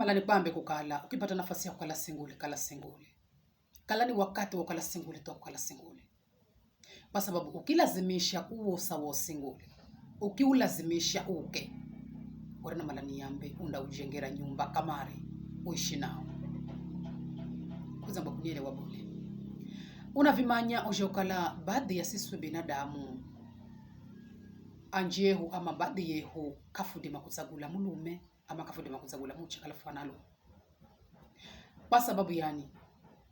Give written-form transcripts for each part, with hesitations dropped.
Mala nikwambe kukala ukipata nafasi ya kukala singuli kala singuli. Kala ni wakati wa kukala singuli to kukala singuli. Kwa sababu ukilazimisha uwosa wo singuli, ukiulazimisha uke orena mala niyambe unda ujengera nyumba kamari uishi nao. Kuzamba kunielewa bule. Unavimanya ujokala baadhi ya sisi binadamu anjehu ama baadhi yehu kafudima kutsagula mulume ama kafudima kutsagula muche kalafanalo. Kwa sababu yani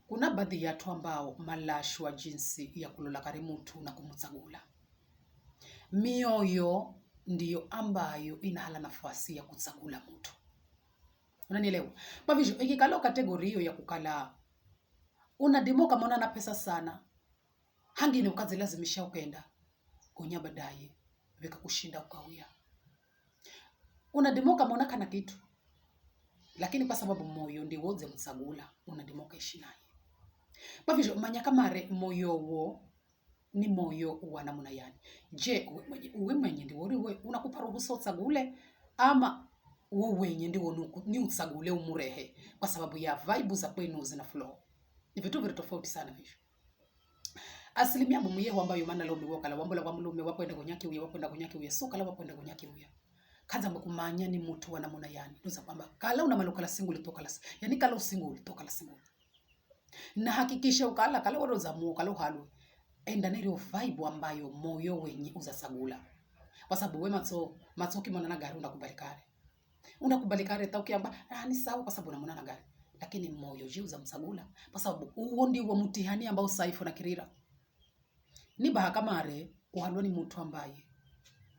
kuna baadhi ya watu ambao malashwa jinsi ya kulola kare mutu na kumutsagula. Mioyo ndiyo ambayo inahala nafasi ya kutsagula mutu. Unanielewa? Kwa hivyo ikikalo kategori hiyo ya kukala unadimoka mona na pesa sana hangine ukazilazimisha ukenda gonya baadaye vika kushinda ukauya. Unadimoka mona kana kitu lakini kwa sababu moyo ndiwoze mtsagula unadimoka ishi naye. Kwa hivyo manya kamare moyo wo ni moyo wa namna yani. Je, uwe mwenye ndiwo uriwe unakupa ruhusa utsagule ama uwe wenye ndiwo ni utsagule umurehe kwa sababu ya vibe za kwenu zina flow. Ni vitu vile tofauti sana vivyo. Asilimia mumu yehu ambayo maana leo miwoka la wambola wa mulume wakwenda kunyaki uya wakwenda kunyaki uya soka la wakwenda kunyaki uya. Kaza mkumanya ni mtu wa namna yani. Ndoza kwamba kala una maluka la singuli toka la yani kala usinguli toka la singuli. Na hakikisha ukala kala waroza mu kala uhalu. Enda nero vibe ambayo moyo wenye uzasagula. Kwa sababu we matso kimona na gari unakubali kare. Unakubali kare ta ukiamba ni sawa kwa sababu unamwona na gari. Lakini moyo je uzamsagula kwa sababu huo ndio mtihani ambao saifu na kirira. Ni baha kamare uhalwa ni mtu ambaye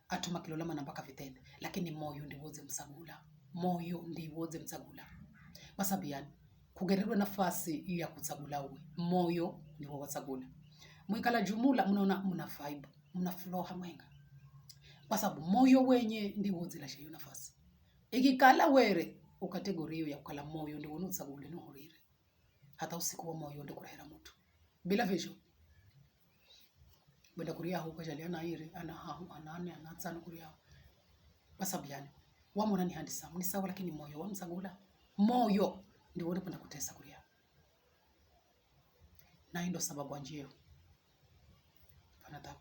atuma kilola mana mpaka vitende lakini moyo ndiwoze msagula. Moyo ndiwoze msagula. Kwa sababu yani kugererwa nafasi ya kutsagula uwe moyo ndiwo watsagula. Mwikala jumula mnaona mna vibe, mna flow hamwenga. Kwa sababu moyo wenye ndiwo zila shayo nafasi. Ikikala were ukategori hiyo ya kukala moyo ndiwo nutsagule nuhurire. Hata usiku wa moyo ndi kurehera mtu. Bila visho bwenda kuria huko jalia na ire ana hahu anane anatsana kuria. Kwa sababu yani wamona ni handsome ni sawa lakini moyo wamsagula. Moyo ndiwo kwenda kutesa kuria. Na ndo sababu anjeo. Fanata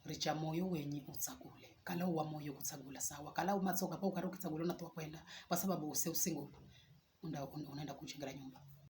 richa moyo wenye utsagule. Kala uwa moyo kutsagula sawa. Kala umatsoka pa ukaruki tsagula unatoa kwenda kwa sababu use usingo unaenda kuchengera nyumba.